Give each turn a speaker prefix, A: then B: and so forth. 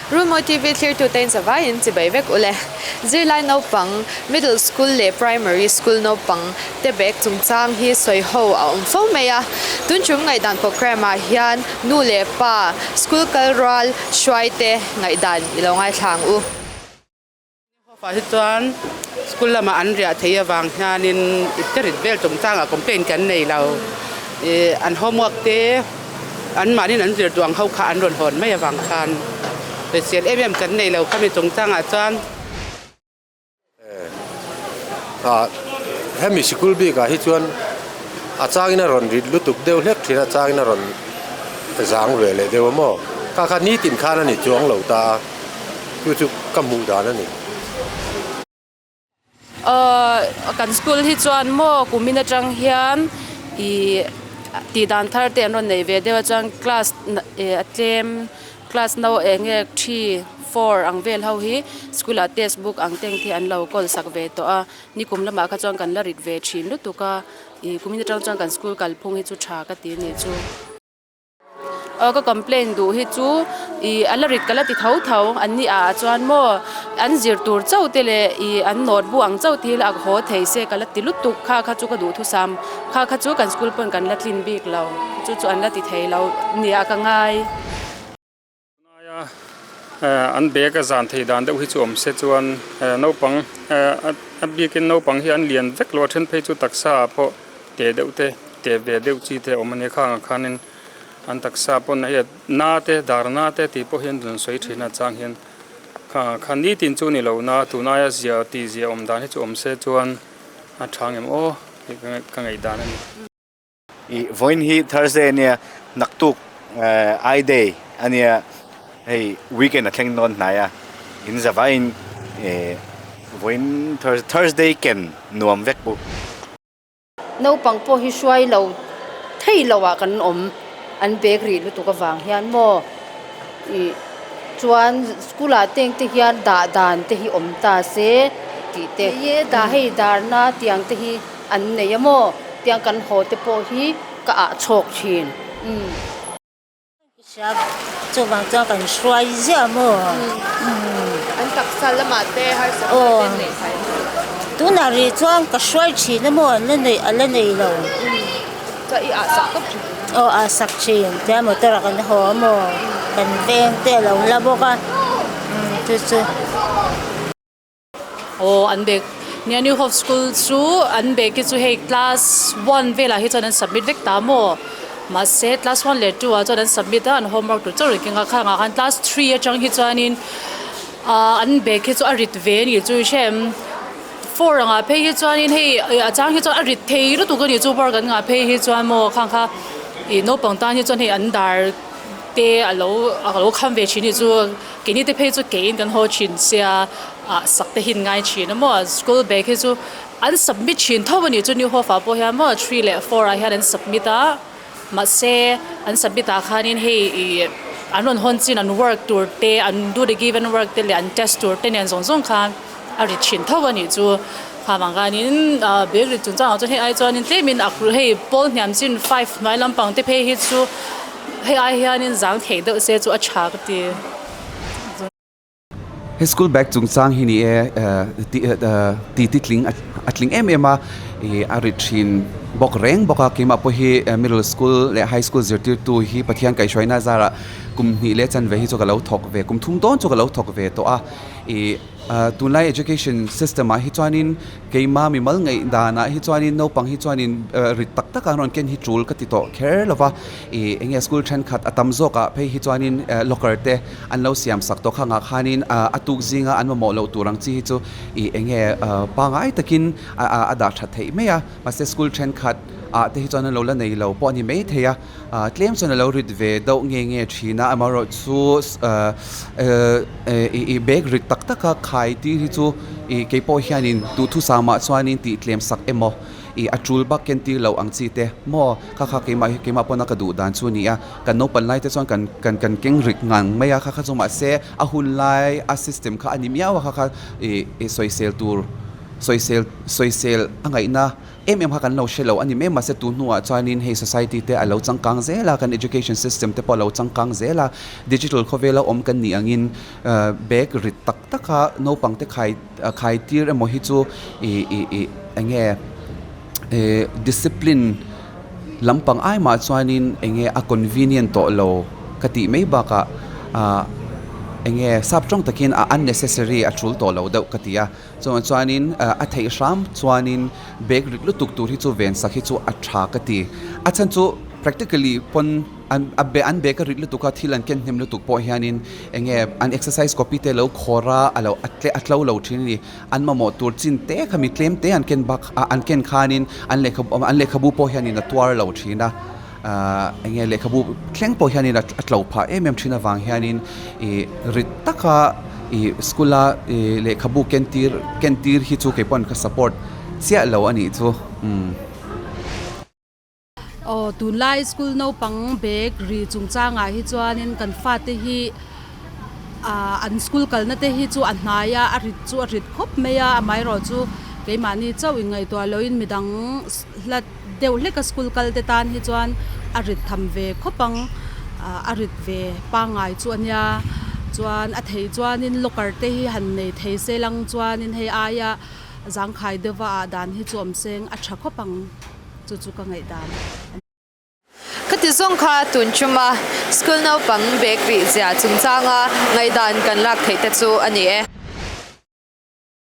A: Runmawi TV thlirtute in zavaiin chibai vek ule. Zirlai naupang, Middle School leh Primary School naupang te bag chungchang hi sawi ho a awm fo mai a. Tun chung ngaihdan programme ah hian nu leh pa, school kal rual hruai te ngaihdan i lo ngaithla ang u.
B: Hofa hi chuan school lamah an riah theih avang hianin ipte rit vel chungchangah complaint kan nei lo. Ih an homework te anmahniin an zir duang ho kha an rawn hawn mai avang khan hrisel em em kan nei lo khami chungchangah chuan.
C: Ah hemi sikul bikah hi chuan a changin a rawn rit lutuk deuh hlek thin a changin a rawn zang ve leh deuh a maw kha kha nitin khan a ni chuang lo ta a chu chu ka hmuh dan a ni.
D: Aw kan school hi chuan maw kumin atang hian ih tih dan thar te an rawn nei ve deuh a chuan class a tlem Class no eng nge three, four ang vel ho hi school ah test book ang teng te an lo kawl sak ve tawh a, nikum lamah kha chuan kan la rit ve thin lutuk a, ih kumin atang chuan kan school kalphung hi chu tha ka ti a nih chu. Aw ka complaint duh hi chu ih a la rit ka la ti tho tho an ni ah chuan maw an zir tur chauh te leh ih an note bu ang chauh te hi la ak haw thei se ka la ti lutuk kha kha chu ka duhthusam Kha kha chu kan school pawn kan la tlin bik lo, chu chu an la ti thei lo nia ka ngai.
E: Tunaia an bag a zan thei dan deuh hi chu awm se chuan naupang a bikin naupang hi an lian vek lo a then phei chu taksa ah pawh te deuh te te ve deuh chi te a awm a nia khangah khanin an taksa pawn hei na te dar na te tih pawh hi an rawn sawi thin a chang hian khangah khan nitin chu ni lo na tunaia zia tih zia awm dan hi chu awm se chuan. A tha ngem aw tih ka ngaih dan a ni.
F: I vawiin hi Thursday ania naktuk I day ania hei weekend a thleng dawn hnai a in zavaiin vawiin Thursday ken nuam vek u.
G: Naupang pawh hi hruai lo thei lo ah kan awm an bag rih lutuk avang hian maw ih Chuan school ah teng te hian dah dan te hi awm ta se tih te hi dah hei darna tiang te hi an nei a maw tiang kan haw te pawh hi ka ah chhawk thin umm.
H: Hria chuvang chuan kan hruai ziah maw
A: umm. An taksa lamah te harsatna te an neih thai maw?
H: Tunah rih chuan ka hruai thin a maw an la neih a la nei lo.
A: Chuan i ah sak tawp thin.
H: Aw ah sak thin tia motor ah kan haw a maw kan veng te a lo la bawk a umm chu chu.
D: Aw an bag nia New Hope School chu an bag hi chu hei class one velah hi chuan an submit vek ta maw mahse class one leh two ah chuan an submit a an homework tur chauh reng keng a khangah khan class three atang hi chuanin ah an bag hi chu a rit ve a ni chu i hre em. Four angah phei hi chuanin hei a chang hi chuan a rit thei lutuk a ni chu work an ngah phei hi chuan maw khang kha ih naupang tan hi chuan hei an dar te a lo a lo kham ve thin hi chu keini te phei chu keiin kan haw thin sia ah sak te hi an ngai thin a maw school bag hi chu an submit thin tho a ni chu new hope ah pawh hian maw three leh four ah hian an submit a mahse an submit ah khanin hei ih an rawn hawn chin an work tur te an do the given work te leh an test tur te nen zawng zawng khan. a ri thin tho a nih chu kham ang khanin ah bag ri chung changah chuan hei ai chuanin tlemin a hei pawl hniam chin five hnuai lampang te phei hi chu hei ai hianin zang theih deuh se chu a tha ka ti.
I: He school bag chungchang hi ni e ti ti tling a tling em em a ih a ri thin bawk reng bawk a keimah pawh hi middle school leh high school zirtirtu hi Pathian kaihhruaina zarah kum hnih leh chanve hi chu ka lo thawk ve kum thum dawn chu ka lo thawk ve tawh a ih Tunlai education system ah hi chuanin keima mimal ngaih danah hi chuanin naupang hi chuanin rit tak tak an rawn ken hi tul ka ti tawh kher lo va, ih eng nge school thenkhat a tam zawkah phei hi chuanin locker te an lo siam sak tawh khangah khanin a tuk zinga an mamawh loh tur ang chi hi chu ih eng nge pangngai takin a dah that theih mai a, mahse school thenkhat ah te hi chuan an lo la nei lo pawh a ni maithei a. Tlem chuan a lo rit ve deuh nge nge thin a, amaherawhchu ih bag rit tak tak a khai tir hi chu ih keipawh hianin duhthusam ah chuanin tih tlem sak emaw ih a tul bak ken tir loh ang chi te maw kha kha keimah hi keimah pawna ka duh dan chu a ni a, kan naupan lai te chuan kan kan kan keng rit ngang mai a kha kha chu mahse a hun lai a system kha a ni miau a kha kha ih sawisel tur. sawisel sawisel a ngaihna em em kha kan lo hre lo a ni mai mahse tun hnuah chuanin hei society te a lo changkang zel a kan education system te pawh a lo changkang zel a digital khawvela awm kan nih angin bag rit tak tak a naupang te khai khai tir emaw hi chu ih ih ih eng nge eh discipline lampang ai mah chuanin eng nge a convenient tawh lo ka tih mai bakah ah eng nge sap tawng takin a unnecessary a tul tawh lo deuh ka ti a. Chuvang chuanin a theih hram chuanin bag rit lutuk tur hi chu ven sak hi chu a tha ka ti. A chhan chu practically pawn an a be an bag a rit lutuk a thil an ken hnem lutuk pawh hianin eng nge an exercise copy te lo khawr a a lo a tle a tlo lo thin a ni. An mamawh tur chin te kha mi tlem te an ken bak an ken khanin an lehkha an lehkhabu pawh hianin a tuar lo thin a. Ahh eng nge lehkhabu thleng pawh hianin a tlo phah em em thin avang hianin ih rit taka ih school a ih lehkhabu ken tir ken tir hi chu kei pawn ka support chiah lo a nih chu umm.
D: Aw tunlai school naupang bag ri chungchangah hi chuanin kan fate hi ah an school kalna te hi chu a hnai a a rit chu a rit khawp mai a amaherawhchu keimahni chauh inngaihtuah loin midang hlat deuh hlek a school kal te tan hi chuan a rit tham ve khawp ang ah a rit ve pangngai chu a nia chuan a theih chuanin locker te hi han nei thei se lang chuanin hei aia zangkhai deuha ah dan hi chu awm seng a tha khawp ang chu chu ka ngaihdan a ni.
A: Ka ti zawng kha tun chuma school naupang bag rih zia chungchanga ngaihdan kan lak theih te chu a ni e.